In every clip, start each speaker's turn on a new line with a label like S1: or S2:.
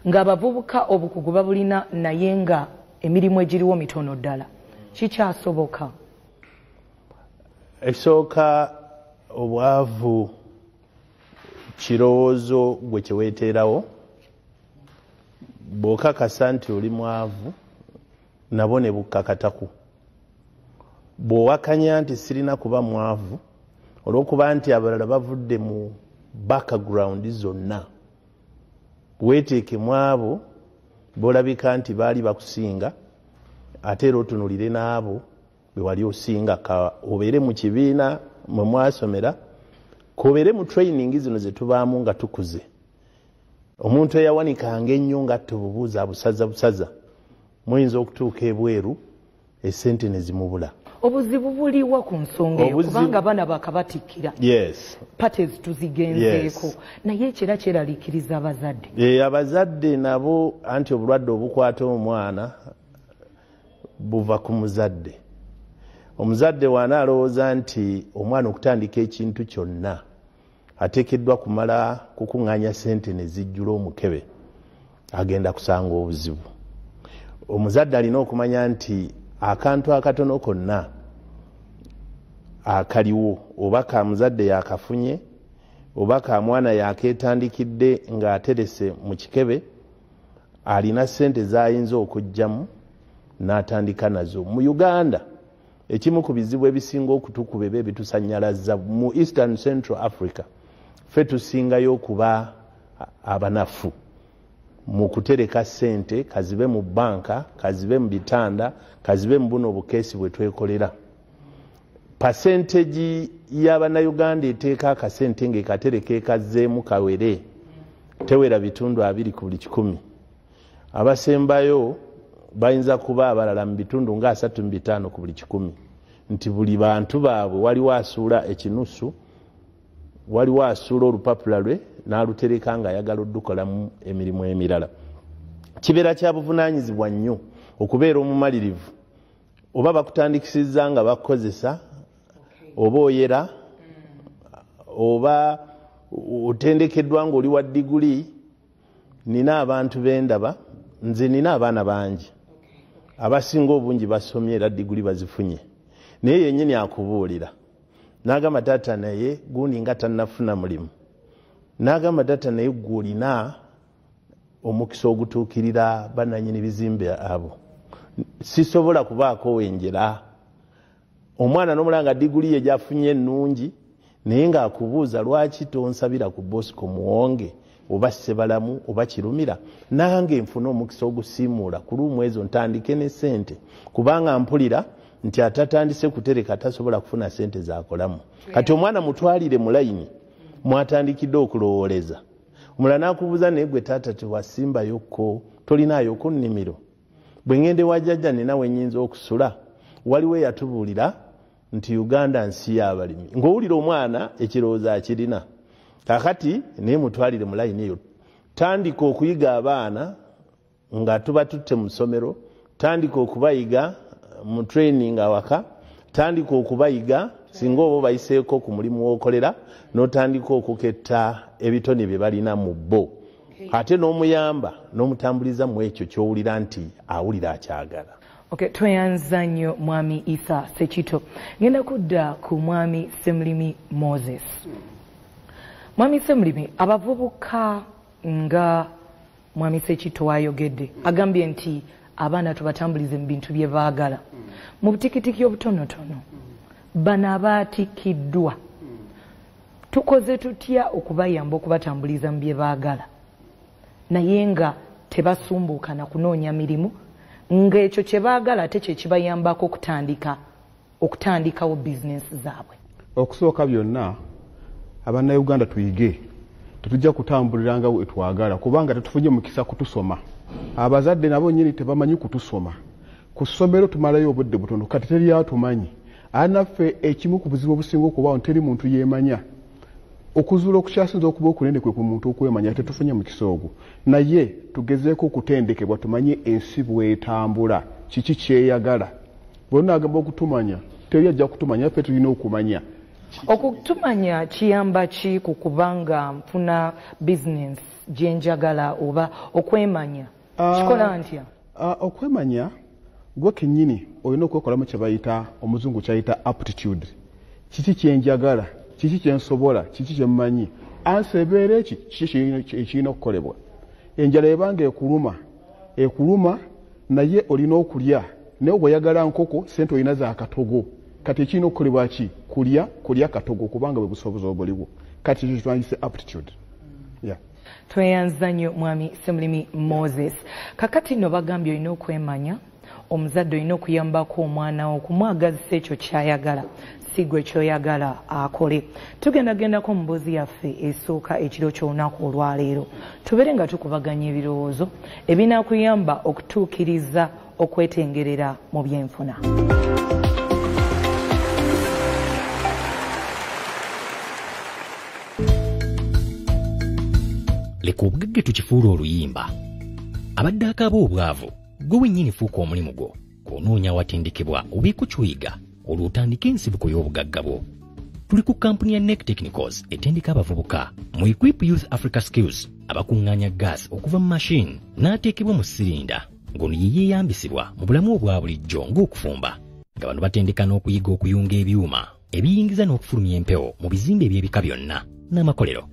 S1: Ng'abavubuka obukugu babulina, naye nga emirimu egiriwo mitono ddala, kikyasoboka?
S2: Ekisooka, obwavu kirowoozo gwe kyeweteerawo. Bw'okakasa nti oli mwavu, nabo ne bukkakataku. Bw'owakanya nti sirina kuba mwavu olw'okuba nti abalala bavudde mu background zonna, weeteekemu abo bolabika nti baali bakusinga, ate era otunulire n'abo be wali osinga, ka obeere mu kibiina mwe mwasomera, kobeere mu training zino ze tubaamu nga tukuze. Omuntu eyawanikanga ennyo ng'atta obubuuza abusaza busaza, muyinza okutuuka ebweru esente ne zimubula.
S1: Obuzibu buliwa ku nsonga eyo? Kubanga abaana bakabatikkira, parties tuzigenzeeko, naye ekira kyeraliikiriza abazadde.
S2: Abazadde nabo, anti obulwadde obukwata omwana buva ku muzadde. Omuzadde waana alowooza nti omwana okutandika ekintu kyonna ateekeddwa kumala kukuŋŋaanya sente ne zijjula omukebe, agenda kusanga obuzibu. Omuzadde alina okumanya nti akantu akatono konna akaliwo, oba ka muzadde yakafunye oba ka mwana yakeetandikidde ng'aterese mu kikebe, alina sente z'ayinza okuggyamu n'atandika nazo. Mu Uganda, ekimu ku bizibu ebisinga okutukuba eba ebitusanyalaza mu Eastern Central Africa, ffe tusingayo okuba abanafu mu kutereka ssente, kazibe mu banka, kazibe mu bitanda, kazibe mu buno obukeesi bwe twekolera. Percentage y'Abannayuganda eteeka akasente ng'ekatereka ekazzeemu kawere tewera 20 ku buli 100. Abasembayo bayinza kuba abalala mu bitundu nga 35 ku buli 100, nti buli bantu baabwe waliwo asuula ekinusu, waliwo asuula olupapula lwe n'alutereka ng'ayagala oddukolamu emirimu emirala. Kibeera kya buvunaanyizibwa nnyo okubeera omumalirivu, oba bakutandikisizza nga bakukozesa, oba oyera, oba otendekeddwa ng'oli wa diguli. Nina abantu bendaba, nze nina abaana bangi, abasinga obungi basomye era diguli bazifunye, naye yennyini akubuulira n'agamba, "Taata, naye gundi nga tannafuna mulimu." N'agamba, "Taata, naye gwe olina omukisa ogutuukirira bannannyini bizimbe abo, sisobola kubaako wenjera." Omwana n'omulanga diguli ye gyafunye ennungi, naye ng'akubuuza, "Lwaki tonsabira ku Bosco Muwonge oba Sebalamu oba Kirumira, nange nfune omukisa ogusiimuula ku room ezo, ntandike ne sente, kubanga mpulira nti atatandise kutereka tasobola kufuna sente zakolamu?" Kati omwana mutwalire mu layini mwatandikidde okulowooleza. Omulala n'akubuuza, "Naye gwe taata, tewasimbayokko? Tolinaayo ku nnimiro? Bwe ŋŋenda ewa jjajja nina we nnyinza okusula?" Waliwo eyatubuulira nti Uganda nsi y'abalimi, ng'owulira omwana ekirowoozo akirina. Kakati naye mutwalire mu layini eyo. Tandika okuyiga abaana nga tuba tutte mu ssomero, tandika okubayiga mu training awaka, tandika okubayiga singa oba obayiseeko ku mulimu w'okolera, n'otandika okuketta ebitone bye balina mu bo, ate n'omuyamba n'omutambuliza mu ekyo ky'owulira nti awulira akyagala.
S1: Okay, tweyanza nnyo Mwami Isa Sekito. Ngenda kudda ku Mwami Semulimi Moses. Mwami Semulimi, abavubuka nga Mwami Sekito wayogedde, agambye nti abaana tubatambulize mu bintu bye baagala. Mu butikitiki obutonotono, bano abaatikiddwa tukoze tutya okubayamba okubatambuliza mu bye baagala, naye nga tebasumbuukana kunoonya mirimu, ng'ekyo kye baagala ate kye kibayambako okutandikawo bizinensi zaabwe?
S3: Okusooka byonna, Abannayuganda tuyige tetujja kutambulira nga wetwagala, kubanga tetufunye mukisa kutusoma. Abazadde nabo nyini tebamanyi kutusoma. Ku ssomero tumalayo obudde butono, kati teri atumanyi. Ate naffe ekimu ku buzibu obusinga okubaawo, teri muntu yeemanya. Okuzuula okukyasinza okuba okunene kwe ku muntu okwemanya. Tetufunye mukisa ogwo, naye tugezeeko okutendekebwa tumanye ensi bwetambula, kiki kyeyagala. Bwenaagamba okutumanya, teri ajja kutumanya, ffe tulina okumanya.
S1: Okutumanya kiyamba ki ku kubanga nfuna bizinensi? gyenjagala oba okwemanya kikola ntya?
S3: Okwemanya gwe kennyini olina okwekolamu kye bayita omuzungu kyayita aptitude. Kiki kyenjagala, kiki kyensobola, kiki kyemmanyi, ansi ebeera eki, kiki ekirina okukolebwa. Enjala ebanga ekuluma naye olina okulya, naye bw'oyagala nkoko sente olina za katogo. Kati ekirina okukolebwa ki? Kulya katogo kubanga bwe busobozi obuliwo. Kati ekyo twandiyise aptitude.
S1: Tweyanza nnyo Mwami Ssemulimi Moses. Kakati nno bagambye olina okwemanya, omuzadde olina okuyambako omwana wo okumwagazisa ekyo ky'ayagala, si gwe ky'oyagala akole. Tugendagendako mu mboozi yaffe esooka ekiro ky'olunaku olwaleero, tubeere nga tukubaganya ebirowoozo ebinaakuyamba okutuukiriza okwetengerera mu byenfuna.
S4: Leka obugagga tukifuula oluyimba. Abadde akaaba obwavu, gwe wennyini fuuka omulimu gwo, gw'onoonya awatendekebwa obeeko ky'oyiga, olwo otandike ensibuko y'obugagga bwo. Tuli ku kampuni ya NEC Technicals etendeka abavubuka mu Equip Youth Africa Skills abakuŋŋaanya gaasi okuva mu mashini n'ateekebwa mu sirinda ng'ono ye yeeyambisibwa mu bulamu obwa bulijjo ng'okufumba, nga bano batendeka n'okuyiga okuyunga ebyuma ebiyingiza n'okufulumya empewo mu bizimbe eby'ebika byonna n'amakolero.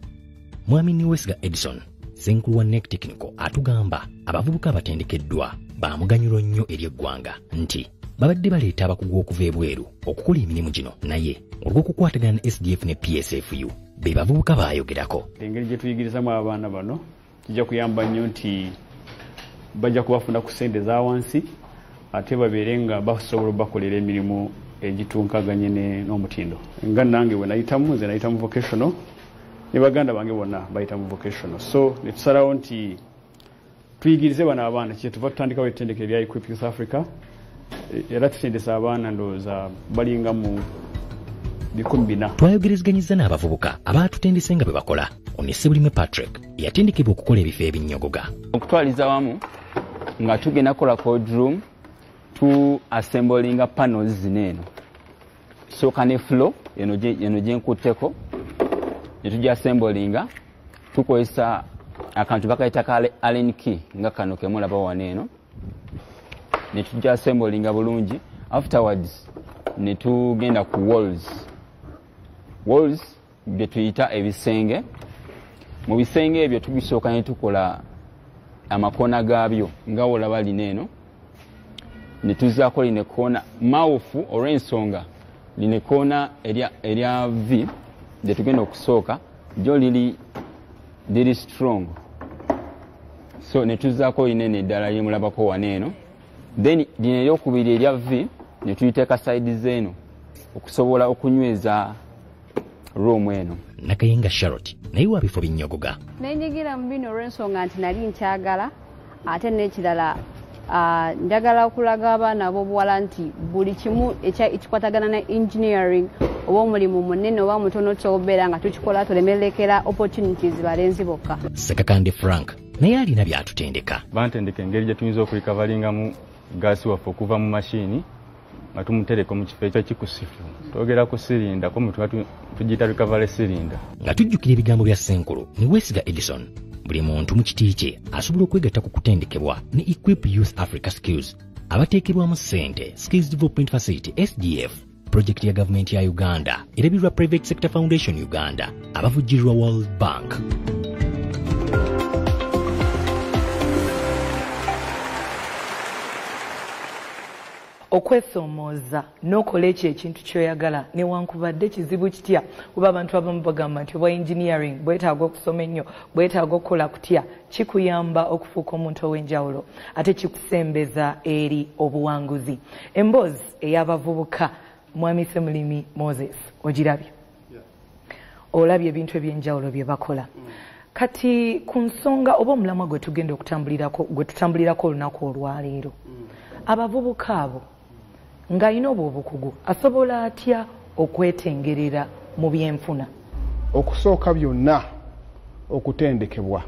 S4: Mwami Niwesiga Edison, ssenkulu wa NEC Technical, atugamba abavubuka abatendekeddwa ba muganyulo nnyo eri eggwanga nti babadde baleeta abakugu okuva ebweru okukola emirimu gino, naye olw'okukwatagana ne SDF ne PSFU be bavubuka baayogerako.
S5: Engeri gye tuyigirizamu abaana bano kijja kuyamba nnyo nti bajja kubafuna ku ssente eza wansi ate babeere nga basobola obakolera emirimu egitunkaganye n'omutindo. Nga nange bwe nayitamu, nze nayita mu vocational ne baganda bange bonna bayita mu vocational, so ne tusalawo nti tuyigirize bano abaana. Kyetuva tutandikawo ettendekero erya Equip Youth Africa, era tutendesa abaana ndowooza balinga mu 400.
S4: Twayogerezeganyizza n'abavubuka abaatutendese nga bwe bakola. Ono Ssebulime Patrick yatendekebwa okukola ebifo ebinnyogoga.
S6: Okutwaliza wamu nga tugenda kukola cold room, tu assemblinga panels zino eno. Tusooka ne floor eno gye nkutteko ne tujja assemblinga, tukozesa akantu bakayita ka Allen key nga kano ke mulaba wano eno, ne tujja assemblinga bulungi. Afterwards ne tugenda ku walls. Walls bye tuyita ebisenge. Mu bisenge ebyo tubisooka ne tukola amakona gaabyo nga olaba lino eno, ne tuzzaako lino ekkoona mawufu olw'ensonga lino ekkoona erya V gye tugenda okusooka gyo liri strong, so ne tuzzaako lino eno eddala lyemulabako wano eno, then lino eryokubiri erya V ne tuyiteeka side z'eno okusobola okunyweza room eno.
S4: Nakayenga Charlotte naye wa bifo binnyogoga.
S7: Nenyigira mu bino olw'ensonga nti nali nkyagala, ate n'ekirala njagala okulaga abaana ab'obuwala nti buli kimu ekikwatagana ne engineering oba omulimu munene oba mutono tusobola nga tukikola, tulemerekera opportunities balenzi bokka.
S4: Sekakande Frank naye alina by'atutendeka.
S8: Bantendeka engeri gye tuyinza okulikavalingamu gaasi waffe okuva mu mashini nga tumutereka mu kifo ekikusifu. Twogera ku sirinda ko mutuba tugiyita recovery cylinder.
S4: Nga tujjukira ebigambo bya Ssenkulu Niwesiga Edison, buli muntu mu kiti kye asobola okwegatta ku kutendekebwa ne Equip Youth Africa Skills abateekebwamu ssente Skills Development Facility SDF, project ya gavumenti ya Uganda erabirwa Private Sector Foundation Uganda abavujjirirwa World Bank.
S1: Okwesomooza n'okola ekyo ekintu ky'oyagala newankubadde kizibu kitya, kuba abantu abamu bagamba nti obwa engineering bwetaaga okusoma ennyo, bwetaaga okukola kutya, kikuyamba okufuuka omuntu ow'enjawulo ate kikusembeza eri obuwanguzi. Emboozi ey'abavubuka Mwami Ssemulimi Moses ogirabye, olabye ebintu eby'enjawulo bye bakola. Kati ku nsonga oba omulamwa gwe tugenda okutambulirako, gwe tutambulirako olunaku olwaleero, abavubuka abo ng'alina obwo obukugu asobola atya okwetengerera mu byenfuna?
S3: Okusooka byonna okutendekebwa.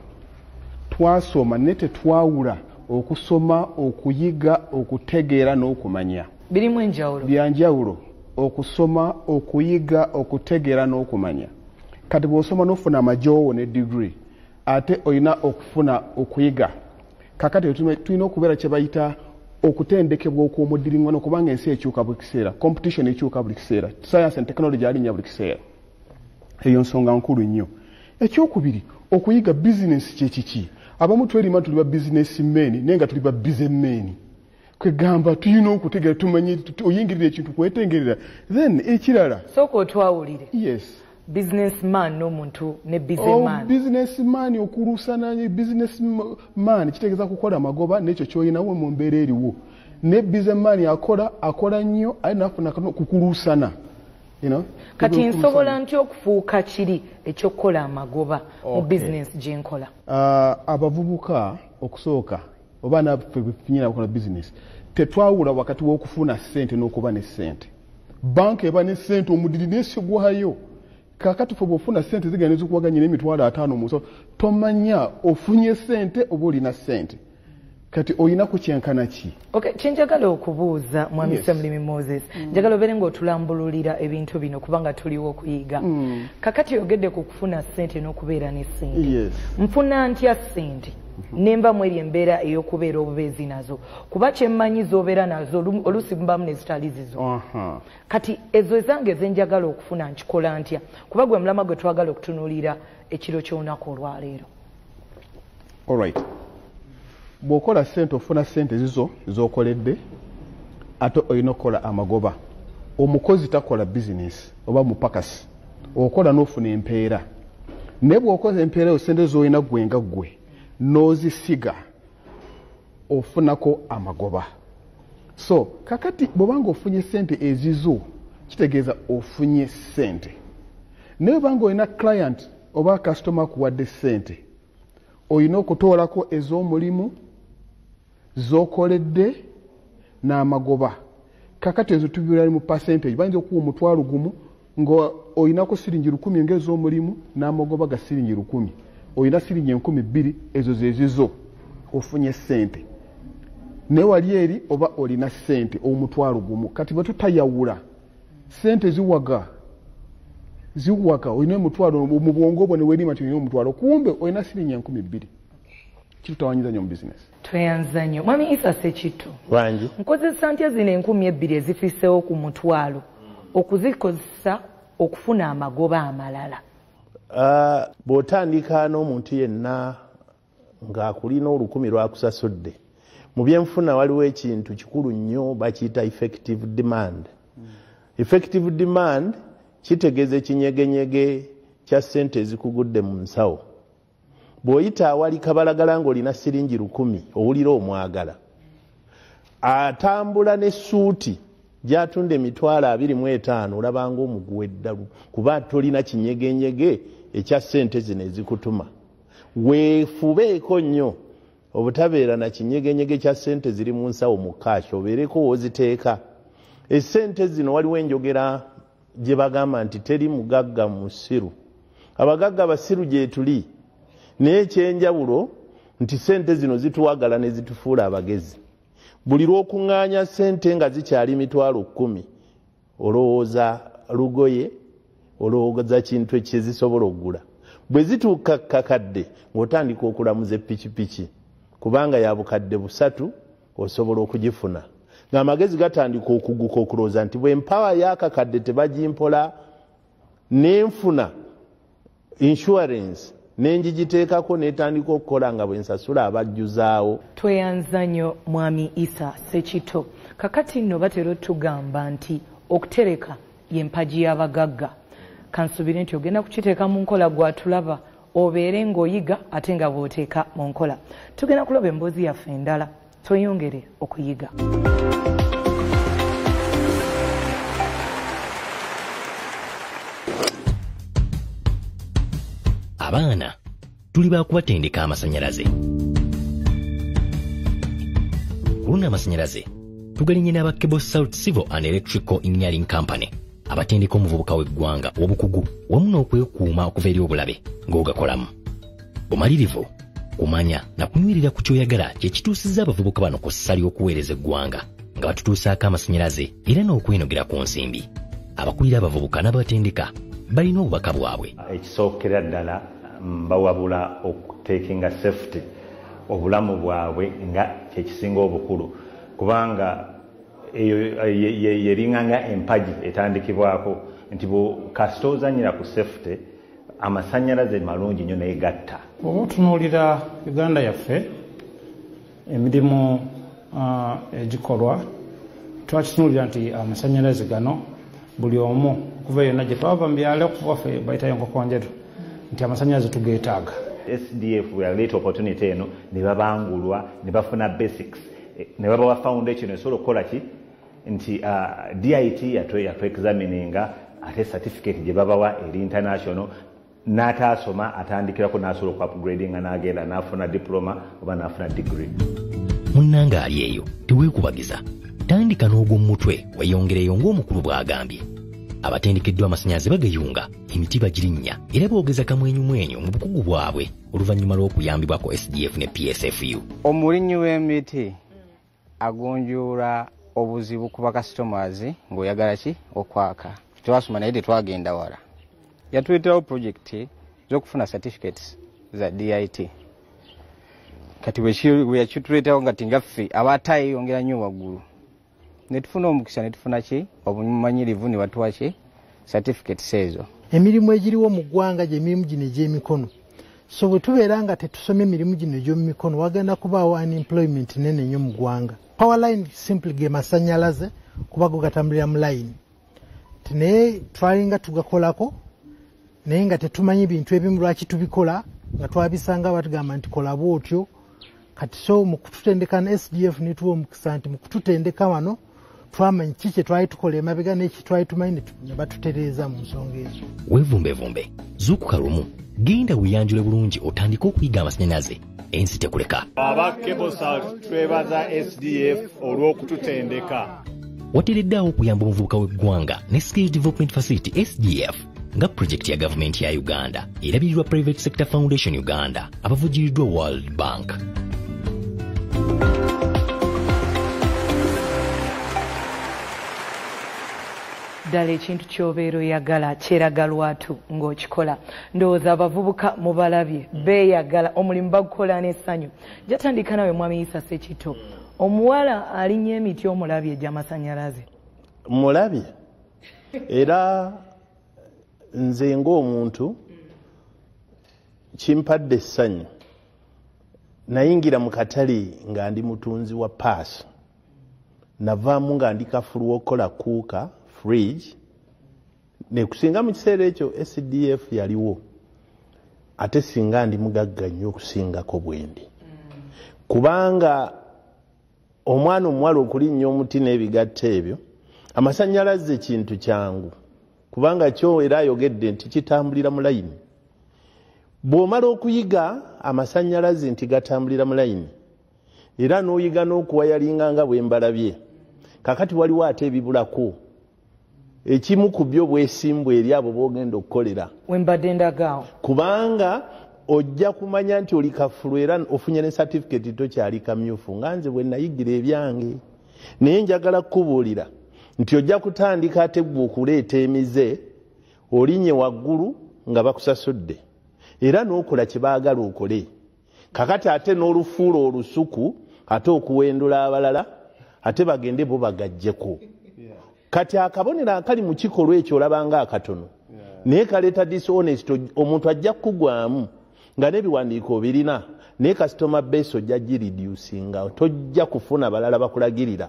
S3: Twasoma naye tetwawula okusoma, okuyiga, okutegeera n'okumanya.
S1: Birimu enjawulo.
S3: Bya njawulo. Okusoma, okuyiga, okutegeera n'okumanya. Kati bw'osoma n'ofuna amajoowo ne degree, Ate olina okufuna okuyiga. Kakati tulina okubeera kye bayita okutendekebwa okw'omuddiringano, kubanga ensi ekyuka buli kiseera, competition ekyuka buli kiseera, science and technology alinnya buli kiseera. Eyo nsonga nkulu nnyo. Ekyokubiri, okuyiga bizinesi kyekiki. Abamu twerima tuli ba business men, naye nga tuli ba busy men. Kwegamba tulina okutegeera, tumanye oyingirira ekintu kwetengerera. Then ekirala,
S1: sooka otwawulire.
S3: Yes.
S1: Businessman n'omuntu ne busy man.
S3: Businessman okulusana business man kitegeeza kukola magoba n'ekyo ky'olinawo mu mbeera eriwo. Ne busy man akola nnyo aye nafuna kukulusana. You know?
S1: Kati nsobola ntya okufuuka kiri ekyokukola amagoba mu business gye nkola?
S3: Abavubuka okusooka oba naffe nyina abakola business tetwawula wakati w'okufuna ssente n'okuba ne ssente. Banka eba ne ssente omudiri nesigwayo. Kakati ffe bw'ofuna ssente zigenda zikuwaganya n'emitwalo 50 mu muso, tomanya ofunye ssente oba olina ssente. Kati olina kukyenkana ki?
S1: Okay, kyenjagala okubuuza Mwami Ssemulimi Moses, njagala obeere ng'otulambululira ebintu bino kubanga tuliwo okuyiga. Kakati oyogedde ku kufuna ssente n'okubeera ne ssente. Nfuna ntya ssente? Nenva mu eri embeera ey'okubeera obubeezi nazo, kuba kyemmanyi z'obeera nazo oluusi mbamu ne zitali zizo. Kati ezo ezange ezenjagala okufuna nkikola ntya? Kuba gwe mulama gwe twagala okutunuulira ekiro ky'olunaku olwaleero.
S3: Alright. Bw'okola ssente ofuna ssente zizo z'okoledde, ate olina okukola amagoba. Omukozi takola bizinesi oba mupakasi, okola n'ofuna empeera. Naye bw'okola empeera eyo ssente z'olina ggwe nga ggwe n'ozisiga ofunako amagoba. So kakati bw'obanga ofunye ssente ezizo kitegeeza ofunye ssente. Naye bw'obanga olina client oba customer akuwadde ssente, olina okutoolako ez'omulimu z'okoledde n'amagoba. Kakati ezo tubirali mu percentage, bayinza okuwa 1,000 nga olinako siringi 1,000 ng'ez'omulimu n'amagoba ga siringi 1,000. Olina siringi 2,000 ezo ze zizo, ofunye ssente. Naye wali eri oba olina ssente 1,000. Kati bwe tutayawula ssente ziwaga, olina 1,000 mu bwongo bwo ne weerima nti olina 1,000, kumbe olina siringi 2,000. Kitutawanyiza nnyo mu bizinesi.
S1: Tweyanza nnyo. Mwami Isa Ssekitto,
S2: wangi
S1: nkozesa ntya zino 2,000 ezifiiseewo ku 1,000 okuzikozesa okufuna amagoba amalala?
S2: Bw'otandika n'omuntu yenna ng'akulina 1,000 lwakusasudde, mu byenfuna waliwo ekintu kikulu nnyo bakiyita effective demand. Effective demand kitegeeza ekinyegenyege kya ssente ezikugudde mu nsawo. Bw'oyita awali kabalagala ng'olina siringi 1,000 owulira omwagala. Atambula n'essuuti gy'atunda 25,000 olabanga omuguwa eddalu, kuba tolina kinyegenyege ekya ssente zino ezikutuma. Weefubeeko nnyo obutabeera na kinyegenyege kya ssente ziri mu nsawo mu kaasi, obeereko w'oziteeka. Essente zino waliwo enjogera gye bagamba nti teri mugagga musiru. Abagagga basiru gye tuli, naye ekyenjawulo nti ssente zino zituwagala ne zitufuula abagezi. Buli lw'okuŋŋaanya ssente nga zikyali 10,000 olowooza lugoye, olowooza kintu kyezisobola okugula. Bwe zituuka kakadde ng'otandika okulamuza epikipiki, kubanga ya 3,000 osobola okugifuna. Ng'amagezi gatandika okuguka okulowooza nti bwe mpawa y'akakadde tebagimpola, nenfuna insurance nenjigiteekako netandika okukola nga bwe nsasula abajjuzaawo.
S1: Tweyanza nnyo Mwami Isa Ssekitto. Kakati nno batera otugamba nti okutereka y'empagi y'abagagga. Kansuubire nti ogenda kukiteeka mu nkola gwatulaba, obeere ng'oyiga ate nga bw'oteeka mu nkola. Tugenda kulaba emboozi yaffe endala, tweyongere okuyiga.
S4: Abaana tuli bakubatendeka amasannyalaze. Ku luno amasannyalaze tugalinye n'aba Cable South Civil and Electrical Engineering Company abatendeka omuvubuka w'eggwanga obukugu wamu n'okwekuuma okuva eri obulabe ng'ogakolamu. Bumalirivu, kumanya na kunywerera ku ky'oyagala kye kituusizza abavubuka bano ku ssa ly'okuweereza eggwanga nga batutuusaako amasannyalaze era n'okwenogera ku nsimbi. Abakulira abavubuka n'abatendeka balina obubaka bwabwe.
S9: Ekisookera ddala Mbawabula okutekinga safety, obulamu bwabwe nga kyekisinga obukulu, kubanga eyo yeringanga empagi etandikibwako nti kasita ozanyira ku safety, amasannyalaze malungi nnyo naye gatta.
S10: Oba otunuulira Uganda yaffe, emirimu egikolwa, twakitunuulira nti amasannyalaze gano buli omu okuva yonna gye twava mu byalo, okuva ffe bayitayo Nkokonjeru, nti amasannyalaze tugeetaaga.
S9: SDF yaleeta opportunity eno ne babangulwa ne bafuna basics ne babawa foundation esobola okukola ki nti DIT yatu examininga, ate certificate gye babawa eri international. N'ataasoma atandikirako n'asobola oku upgradinga n'agenda n'afuna diploma oba n'afuna degree.
S4: Munnange ali eyo, teweekubagiza, tandika n'ogw'omutwe weeyongereyo ng'omukulu bw'agambye. Abatendekeddwa amasannyalaze bagayunga emiti, bagirinnya era boogeza kamwenyumwenyu mu bukugu bwabwe oluvannyuma lw'okuyambibwako SDF ne PSFU.
S11: Omulinnyi w'emiti agonjoola obuzibu ku bakasitomazi ng'oyagala ki okwaka. Twasoma naye tetwagenda wala. Yatuleeterawo pulojekiti z'okufuna certificates za DIT. Kati bwe yakituleetawo nga tinga ffe abatayeyongera nnyo waggulu, ne tufuna omukisa ne tufuna ki obumanyirivu ne batuwa ki certificates ezo.
S12: Emirimu egiriwo mu ggwanga gyemirimu gino egy'emikono, so bwe tubeera nga tetusomye emirimu gino egy'omumikono, wagenda kubaawo unemployment nene nnyo mu ggwanga. Power line simply ge masannyalaze, kuba go gatambulira mu line, naye twalinga tugakolako naye nga tetumanyi bintu ebimu lwaki tubikola, nga twabisanga batugamba nti kola bwotyo. Kati so mu kututendeka na SDF netuwa omukisa nti mu kututendeka wano twamanyi ki kye twali tukola emabega neki twali tumanyi ne batutereeza mu nsonga ezo.
S4: Weevumbevumbe, zuukuka lumu, genda weeyanjule bulungi otandike okuyiga amasannyalaze, ensi tekuleka.
S13: Aba Kebosat twebaza SDF olw'okututendeka.
S4: Wateereddaawo okuyamba omuvubuka w'eggwanga ne Skills Development Facility SDF nga pulojekiti ya gavumenti ya Uganda erabirirwa Private Sector Foundation Uganda abavujjiriddwa World Bank.
S1: Ddala ekintu ky'obeera oyagala kyeraga lwatu ng'okikola. Ndowooza abavubuka mubalabye beeyagala, omulimu bagukola n'essanyu. Jatandika nawe Mwami Isa Sekito, omuwala alinnya emiti omulabye egy'amasannyalaze?
S2: Mulabye, era nze ng'omuntu kimpadde essanyu. Nayingira mu katale nga ndi mutunzi wa paasi, navaamu nga ndi kafulu w'okukola cooker, fridge. Nekusinga mu kiseera ekyo SDF yaliwo, ate singa ndi mugagga nnyo okusingako bwendi, kubanga omwana omuwala okulinnya omuti n'ebigatta ebyo amasannyalaze kintu kyangu, kubanga kyo era ayogedde nti kitambulira mu layini. Bw'omala okuyiga amasannyalaze nti gatambulira mu layini, era n'oyiga n'okuwayalinga nga bwe mbalabye, kakati waliwo ate ebibulako. Ekimu ku byo bwesimbu eri abo b'ogenda okukolera.
S1: Wembadde ndagaawo.
S2: Kubanga ojja kumanya nti oli kafulu era ofunye ne certificate, tokyali kamyufu nga nze bwe nayigira ebyange. Naye njagala kukubuulira nti ojja kutandika ate gwe okuleeta emize, olinnye waggulu nga bakusasudde era n'okola kye baagala okole. Kakati ate n'olufuula olusuku ate okuwendula abalala ate bagende bo bagajjeko. Kati akabonero akali mu kikolwa ekyo olabanga akatono, naye kaleeta dishonest. Omuntu ajja kukugwamu nga n'ebiwandiiko obirina, naye customer base ojja gireducinga, tojja kufuna balala bakulagirira.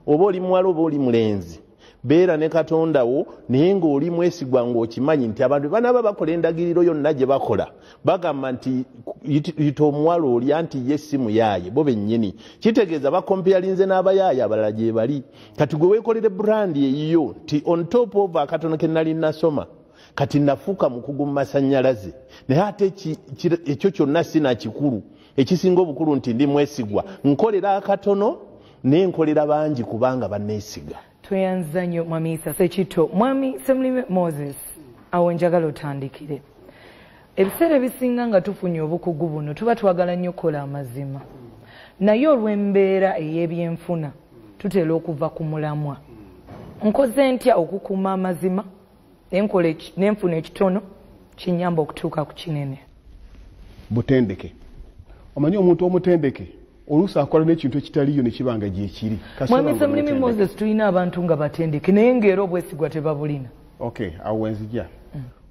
S2: Oba oli muwala oba oli mulenzi, beera ne Katonda wo, naye ng'oli mwesigwa, ng'okimanyi nti abantu banaaba bakola endagiriro yonna gye bakola bagamba nti yita omuwala oli anti ye si muyaaye, bo bennyini kitegeeza bakompeyalinze n'abayaaye abalala gye bali. Kati gwe weekolere brand eyiyo nti on top of akatono ke nali nasoma, kati nafuuka mukugu mu masannyalaze, naye ate ekyo kyonna sinakikulu. Ekisinga obukulu nti ndi mwesigwa, nkolera akatono naye nkolera bangi kubanga banneesiga.
S1: Tweyanza nnyo Mwami Isa Sekito. Mwami Semulime Moses, awo njagala otandikire. Ebiseera ebisinga nga tufunye obukugu buno tuba twagala nnyo okukola amazima, naye olw'embeera ey'ebyenfuna tutera okuva ku mulamwa. Nkoze ntya okukuuma amazima nenfuna ekitono kinyamba okutuuka ku kinene?
S3: Butendeke. Omanyi omuntu omutendeke oluusi akola n'ekintu ekitaliyo ne kiba nga gyekiri.
S1: Mwami Ssemulimi Moses, tulina abantu nga batendeke naye ng'era obwesigwa tebabulina.
S3: Okay, awo wenzija.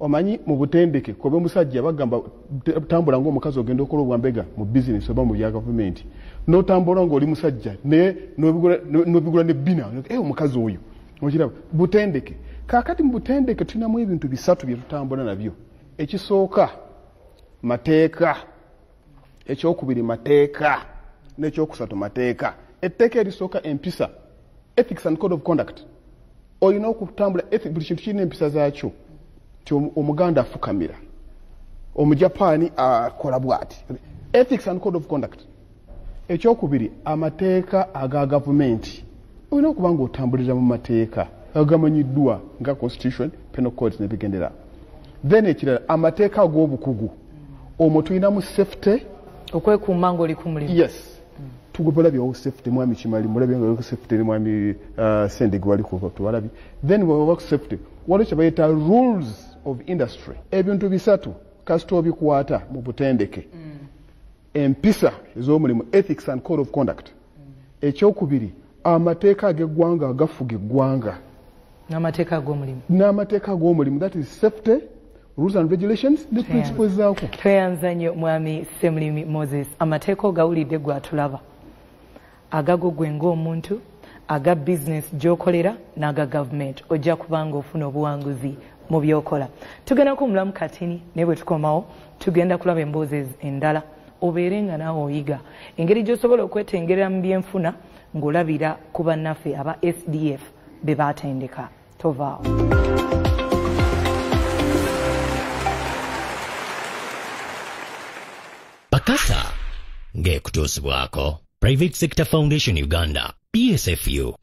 S3: Omanyi mu butendeke kobe musajja bagamba tambula ng'omukazi ogenda okola obwambega mu bizinesi oba mu bya gavumenti, n'otambula ng'oli musajja naye n'obigula ne bbina, omukazi oyo okiraba. Butendeke. Kaakati mu butendeke tulinamu ebintu bisatu bye tutambula nabyo. Ekisooka mateeka, ekyokubiri mateeka, n'ekyokusatu mateeka. Etteeka erisooka empisa, ethics and code of conduct. Olina okutambula buli kintu kirina empisa zaakyo. Nti Omuganda afukamira, Omujapaani akola bw'ati. Ethics and code of conduct. Ekyokubiri amateeka aga gavumenti. Olina okuba ng'otambulira mu mateeka agamanyiddwa nga constitution, penal codes n'ebigendera. Then ekirala amateeka ag'obukugu. Omwo tulinamu safety,
S1: okwekuuma ng'oli ku mulimu.
S3: Yes. Tugobulabyewo safety, mwami Kimali mulabye nga safety ne mwami Sendege wali ku tubalabye. Then bwe safety waliwo kye bayita rules of industry. Ebintu bisatu kasita obikwata mu butendeke. Empisa ez'omulimu, ethics and code of conduct. Ekyokubiri amateeka ag'eggwanga agafuga eggwanga
S1: n'amateeka ag'omulimu.
S3: N'amateeka ag'omulimu, that is safety, rules and regulations ne principles zaako.
S1: Tweyanza nnyo mwami Ssemulimi Moses. Amateeka ogawulidde gwatulaba, agago gwe ng'omuntu, aga bizinesi gy'okolera n'aga gavumenti, ojja kubanga ofuna obuwanguzi mu by'okola. Tugenda kuwummulamu katini, naye bwe tukomawo tugenda kulaba emboozi endala, obeere nga naawe oyiga engeri gy'osobola okwetengerera mu byenfuna ng'olabira ku bannaffe aba SDF be baatendeka. Tovaawo.
S4: Pakasa ng'ekutuusibwako Private Sector Foundation Uganda, PSFU.